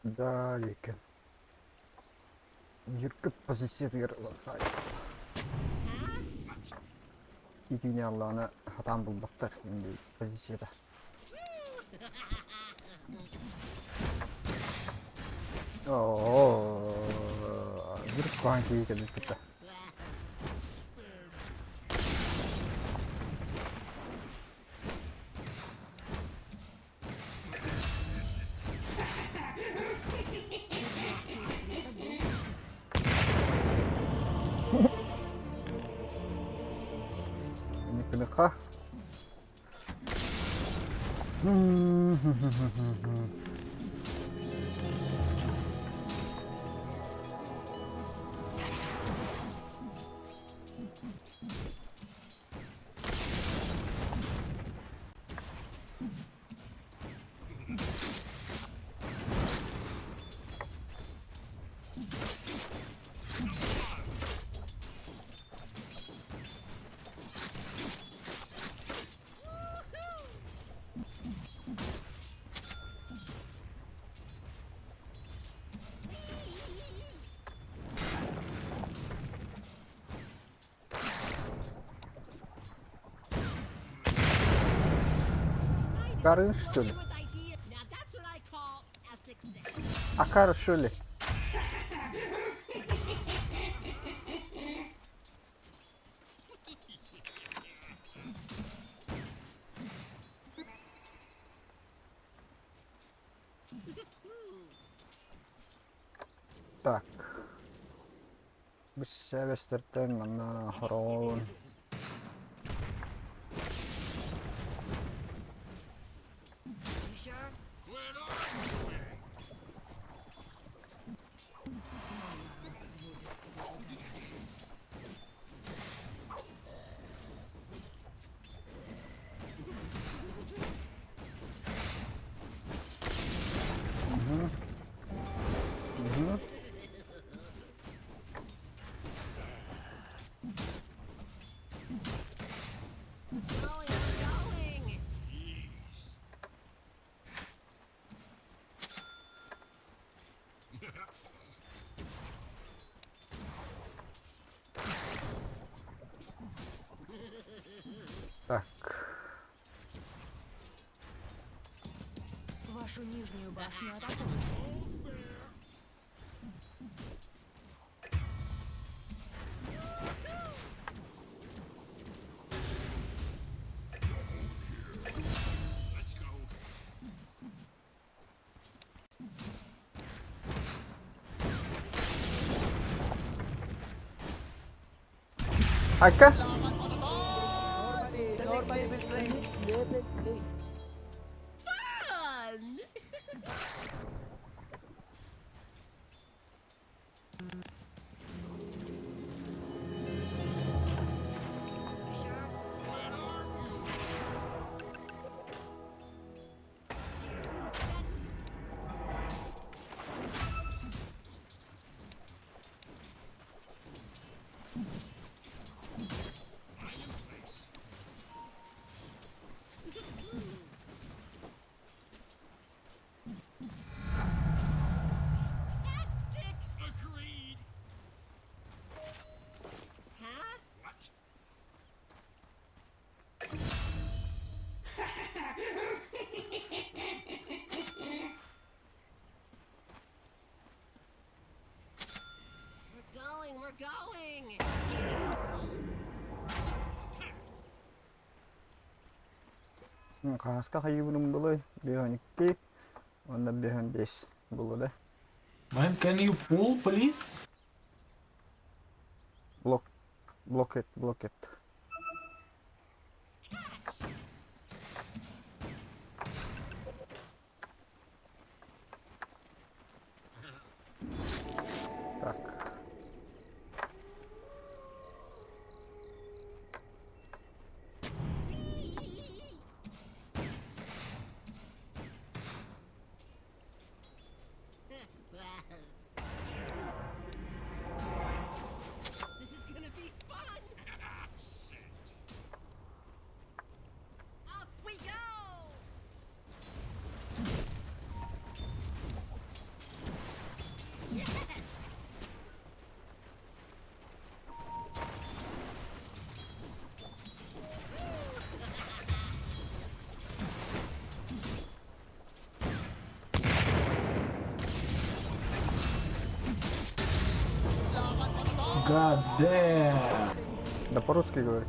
Да, екен. Юрка позициятыгар ылсаай. Итини аллаана хатаан булбаттар инди позицията. Оо, Юрк куһаан киһи кэлбит кытта. Никыныха. Карын что ли? Акар что ли? Так. Бэстэртэн манна хороон. Угу. Угу. Так. Вашу нижнюю башню атакуют. Айка. Хаһаска хайыыбыным былай 52 уонна 55 булла да. Man, can you pull, please? Блок блок ет, блок ет. Так. God damn. Да по-русски говори.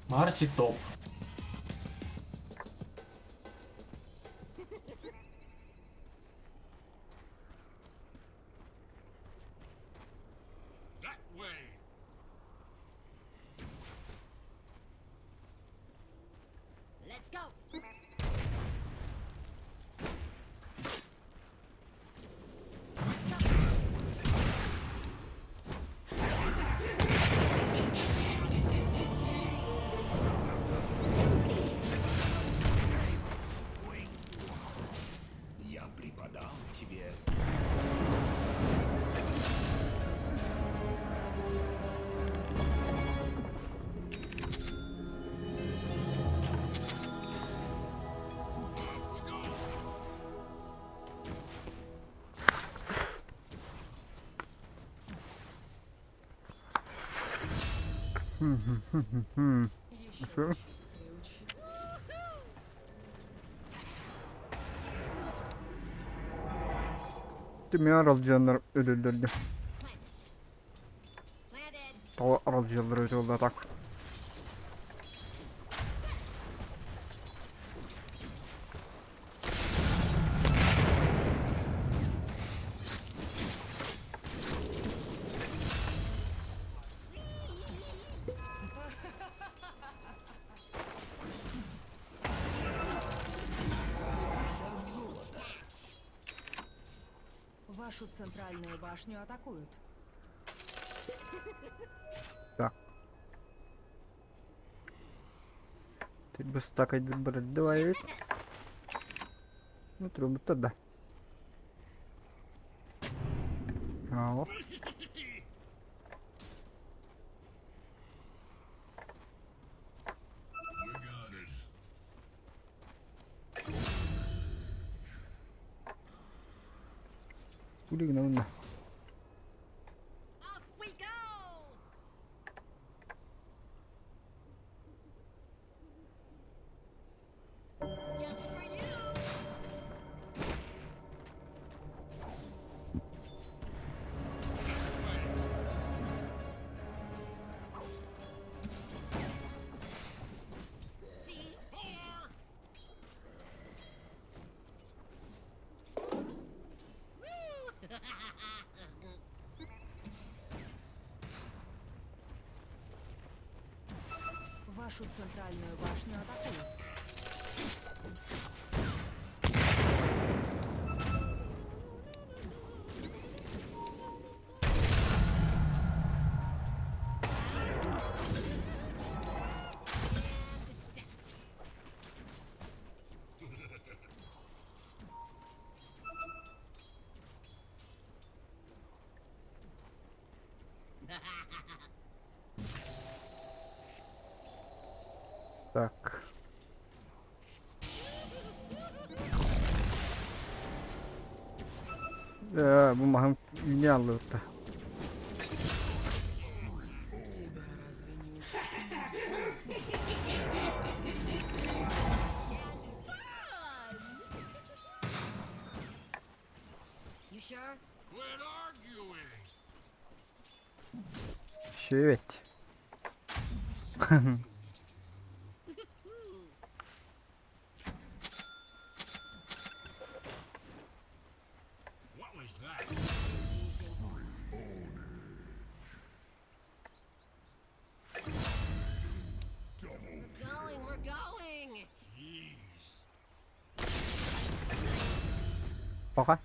Марси топ. That way. Let's go. Я преподам тебе. Off we go. Еще Что? учиться и учиться. Ты меня аралдьыйаннар өлөллөр. Planted. Тоҕо аралдьыйаллар эбитэ буолла так. Вашу центральную башню атакуют. Так. Ты бы стакать брать давай ведь. Ну трубы-то да. Ау. You got it. Пулик на. Off we go! Just for you. See? Four. Вашу центральную башню атакуют. Так. Бу маһым үүнэ аллыбытта. Тебя разве не You sure? Quit arguing. Шевет. What was that? We're going, we're going! Jeez. Пока.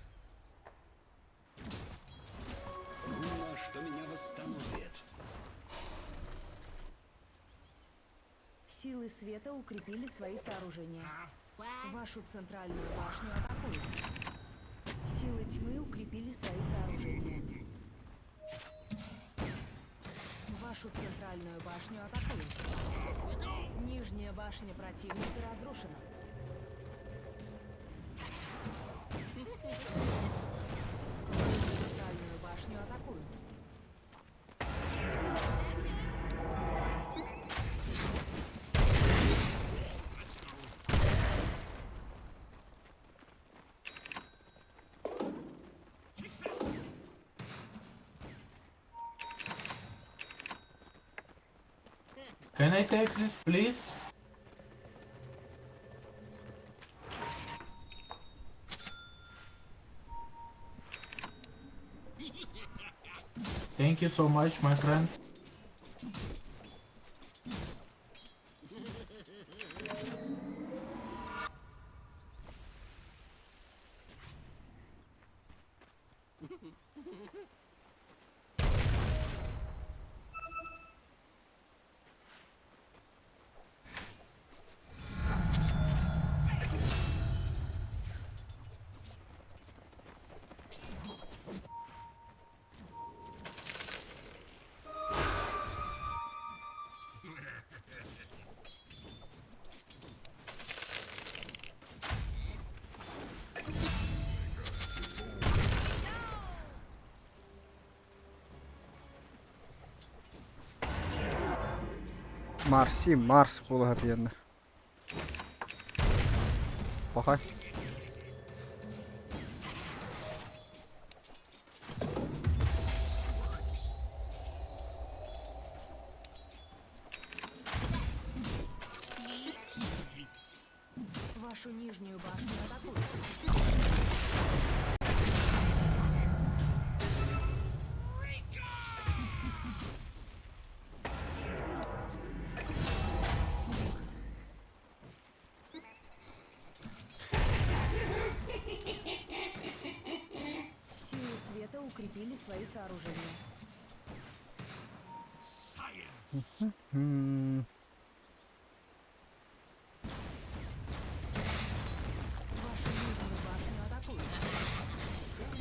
Руна, что меня восстановит. Силы света укрепили свои сооружения. Huh? What? Вашу центральную башню атакуют. Силы тьмы укрепили свои сооружения. Вашу центральную башню атакуют. Нижняя башня противника разрушена. Вашу центральную башню атакуют. Can I take this, please? Thank you so much, my friend. Марси, Марс буолуһа диэннэр. Пахай. Вашу нижнюю башню атакуют. Силы света укрепили свои сооружения. Science. М, Вашу нижнюю башню атакуют.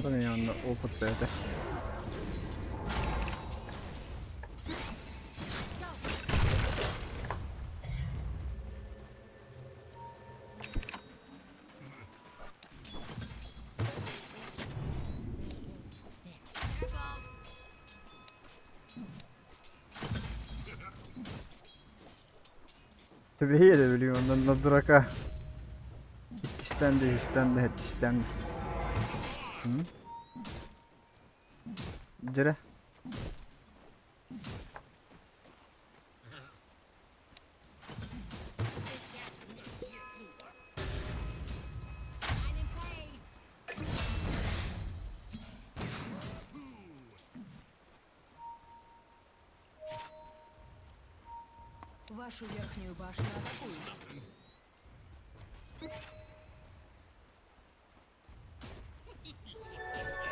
Броня опыт бэйэтэ. Төбөһүө да билигин онон на дурака. Иккистэн да, үстэн да, сэттистэн да. М? Дьэрэ. Mine in place. Вашу верхнюю башню атакуют.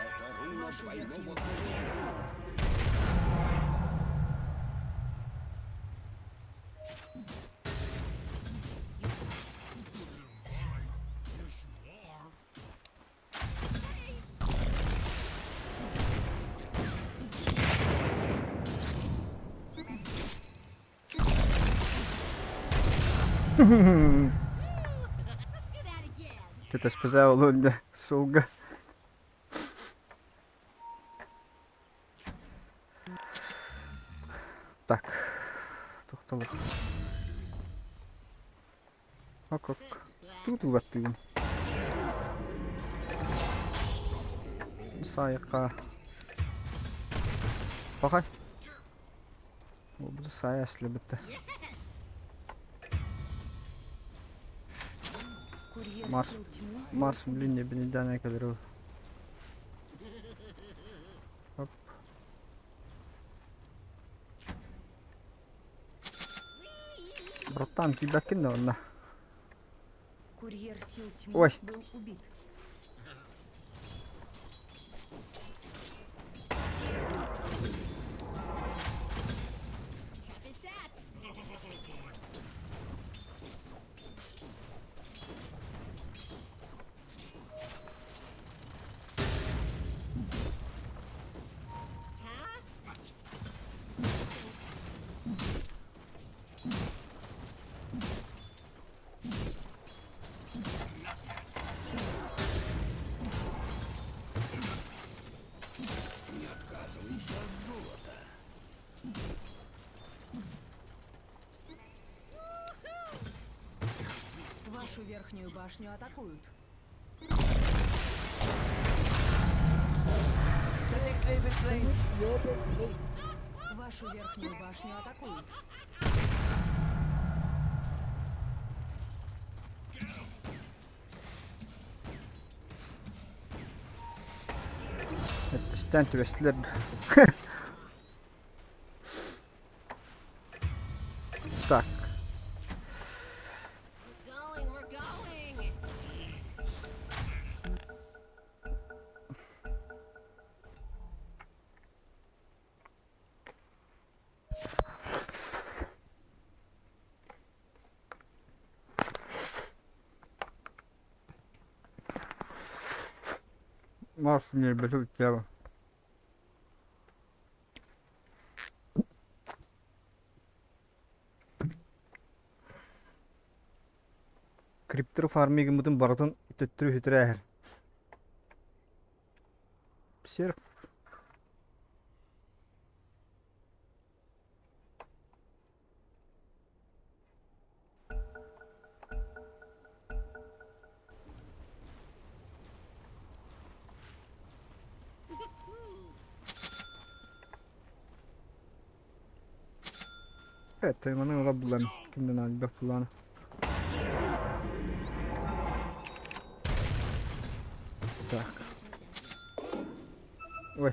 Это руна Вашу верхнюю двойного башню атакуют. Put it in line. Yes, you are. Let's do that again. Кэтэспэтэ олуон дьэ суолга. Так, тохтолох. Ок-ок. Тугу тулбаттыыбын. Саайыкка. Пахай. Буду саайа эслэбиттэ. Yes. Курьер Марс. сил тьмы Марс блин бинидане кэлэр Оп. Братан, киирбэккин да онно. Курьер сил тьмы Ой. был убит. Trap is set. верхнюю башню атакуют. Вашу верхнюю башню атакуют. Эттэстээн түбэстилэр Так. We're going, we're going. Марс не бежит тело. Криптер фармигыммытын барытын төттөрү сүтэрээһэр. Серф. Это маны ыла булан кимден альбек булан. Так. Ой.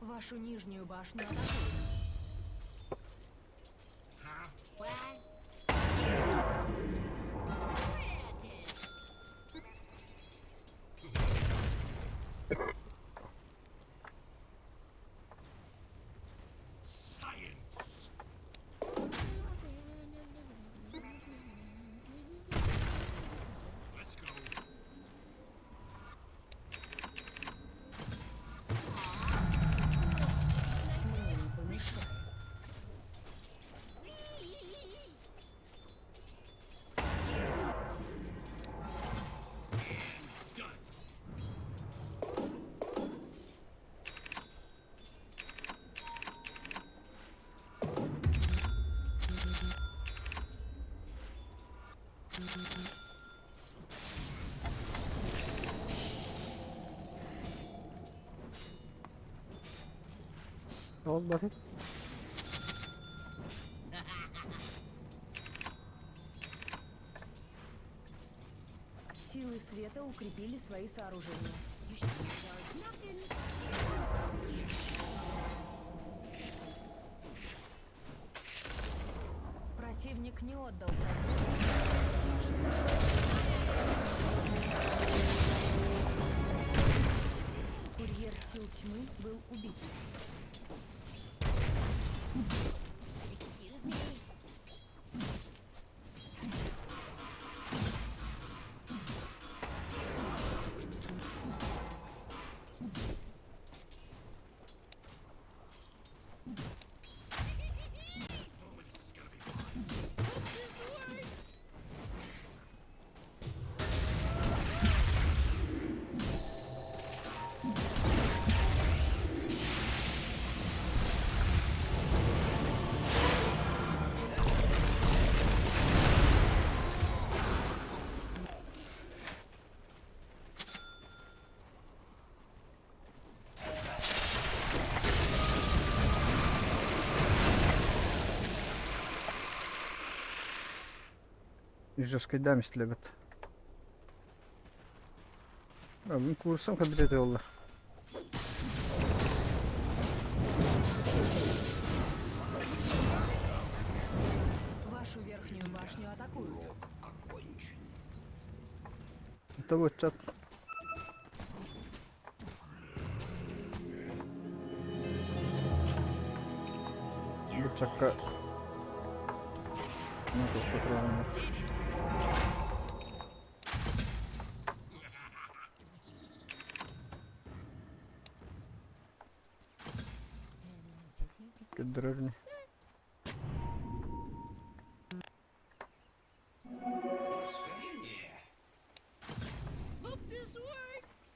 Вашу нижнюю башню атакуют. What? Granted. Science. Let's go. Мне не помешает. Done. Ол батын. Силы света укрепили свои сооружения. There's nothing. Противник не отдал врагу башню. Курьер сил тьмы был убит. Excuse me. Oh, this is gonna be fun. This works. Жесткий истлебет. Мин курсам кабинет олла. Вашу верхнюю башню атакуют. Урок окончен. Это вот чат. Бучакка. Ну, тут патроны. Көрдөрөр ини. Ускорение. Hope this works.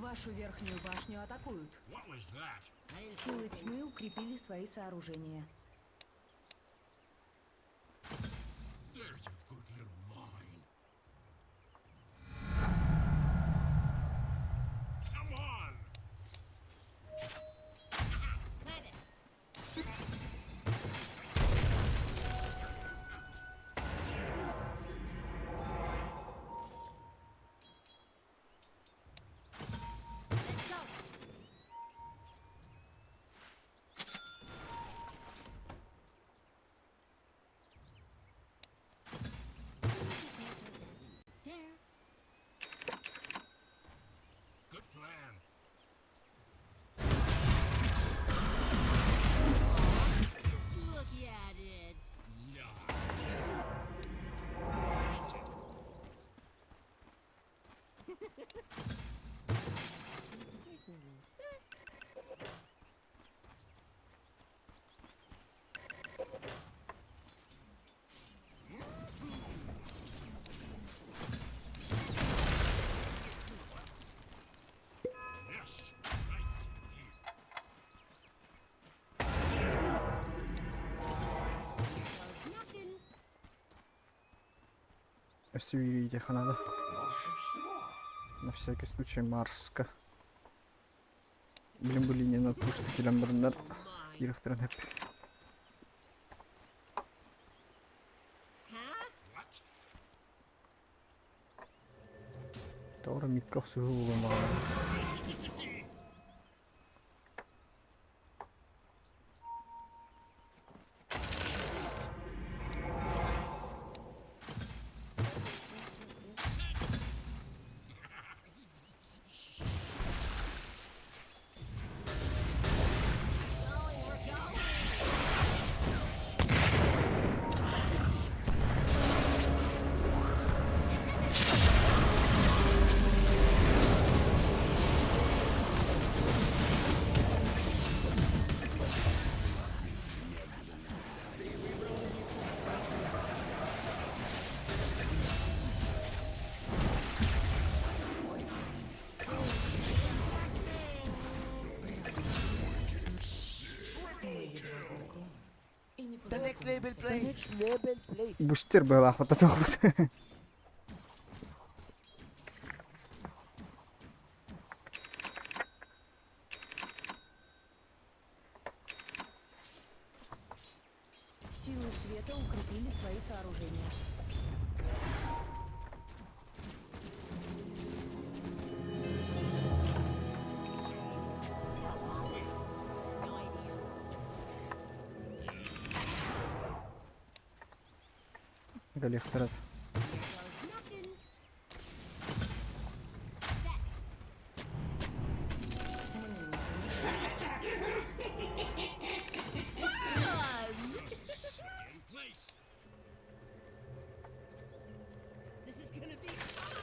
Вашу верхнюю башню атакуют. What was that? I didn't see Силы anything. тьмы укрепили свои сооружения. There's a good little mine. Come on! Plant it. Let's go. There. Good plan. Just look at it. Nice. Painted. Yes, right here. Here goes nothing. Өссө биир надо. Волшебство. На всякий случай Марска. Блин, бу линияны пушта кэлэн бараннар Mine. киирэх туран эп. Huh? What? Тоҕо микка охсуһуу буолуон баҕарабын. Going, we're going. Мы едва знакомы. И не The next label познакомимся. plate. The next label plate. Бустер быһалаах бататох. Силы света укрепили свои сооружения. So, where were we? No idea. Галехтарат. Here goes nothing. Set. Мне не помешать. Just in place. This is gonna be fun.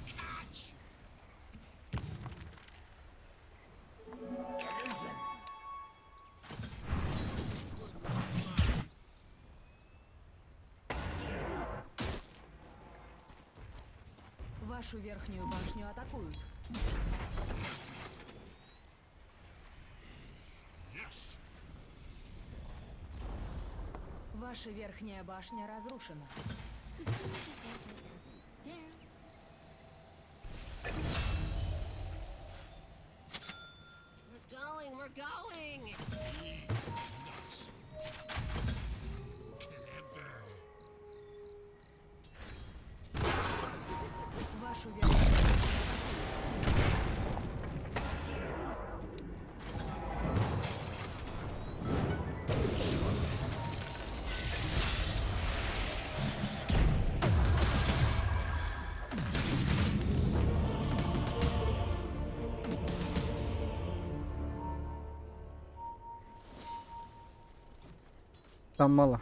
Catch! Вашу верхнюю башню атакуют. Yes! Ваша верхняя башня разрушена. There. We're going, we're going. Nice. Clever. Вашу верхнюю Там мало.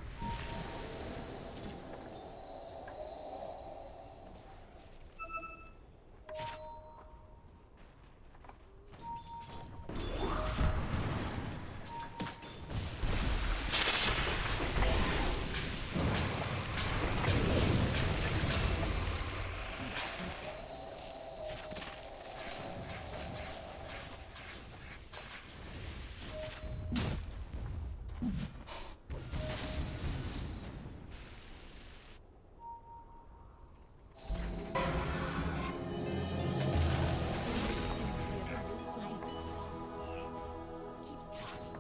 Сил света был убит. Keeps talking.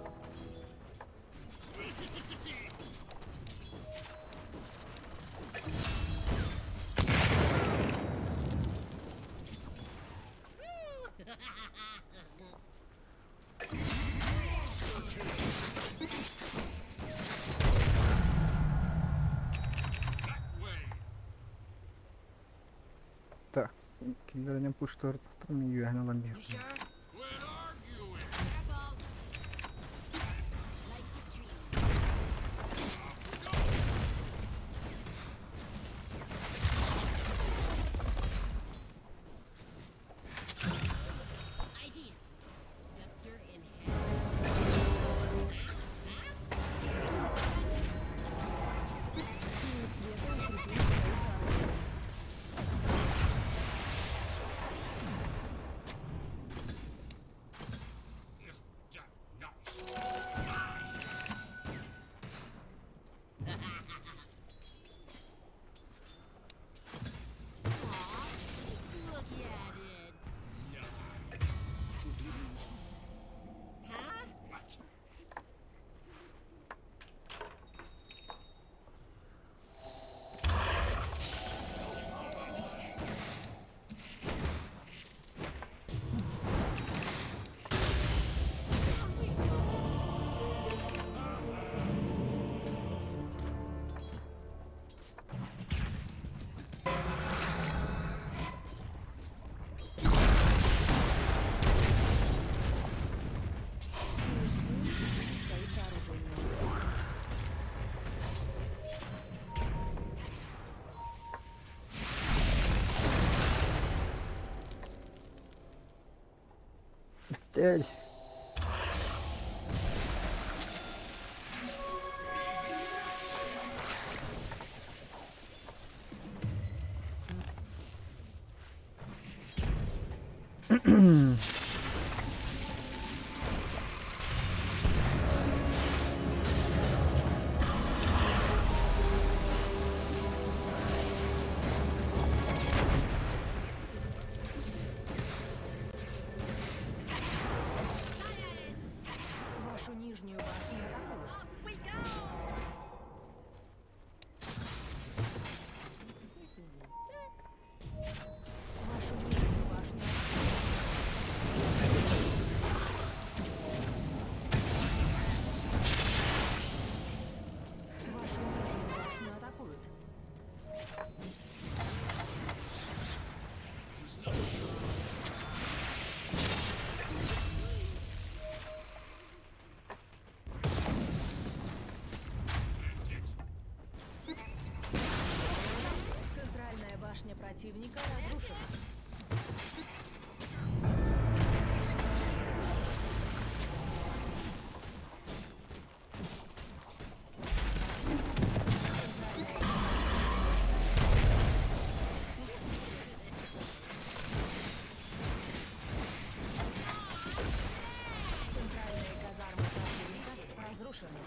That way. Так, киллеринен пуштар там юһэн ылан You биһиэхпин. sure? Quit arguing. Careful. Like a tree. Off we go. Idea. Scepter enhanced. Силы света укрепили свои сооружения. Is that nice? Mine. Aw, just look at it. Nice. Huh? What? Силы тьмы укрепили свои сооружения. Эй, Вашу нижнюю башню атакуют. Off we go. Вашу нижнюю башню атакуют. Вашу нижнюю башню атакуют. It. Центральная башня противника разрушена. Центральные казармы противника разрушены.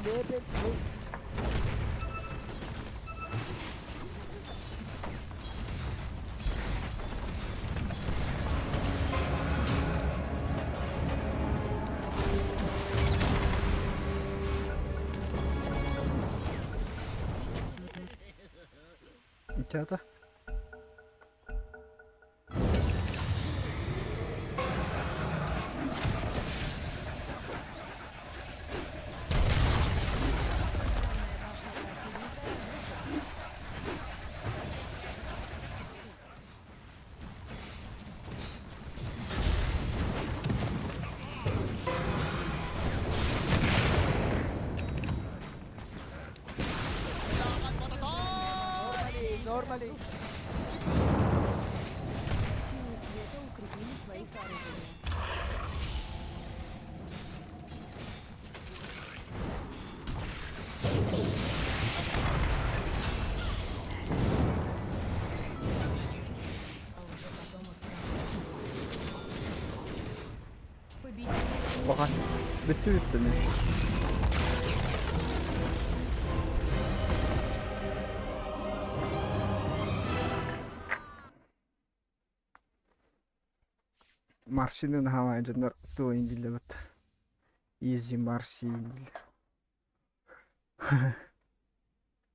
Level 3. Иччата. Центральная башня противника разрушена. Normally, normally. Силы света укрепили свои сооружения. А уже потом отправились. Победили Баха. Бүттү бүттү не. Марсины наһаа дьоннор туойун диллэбит. Easy Марси.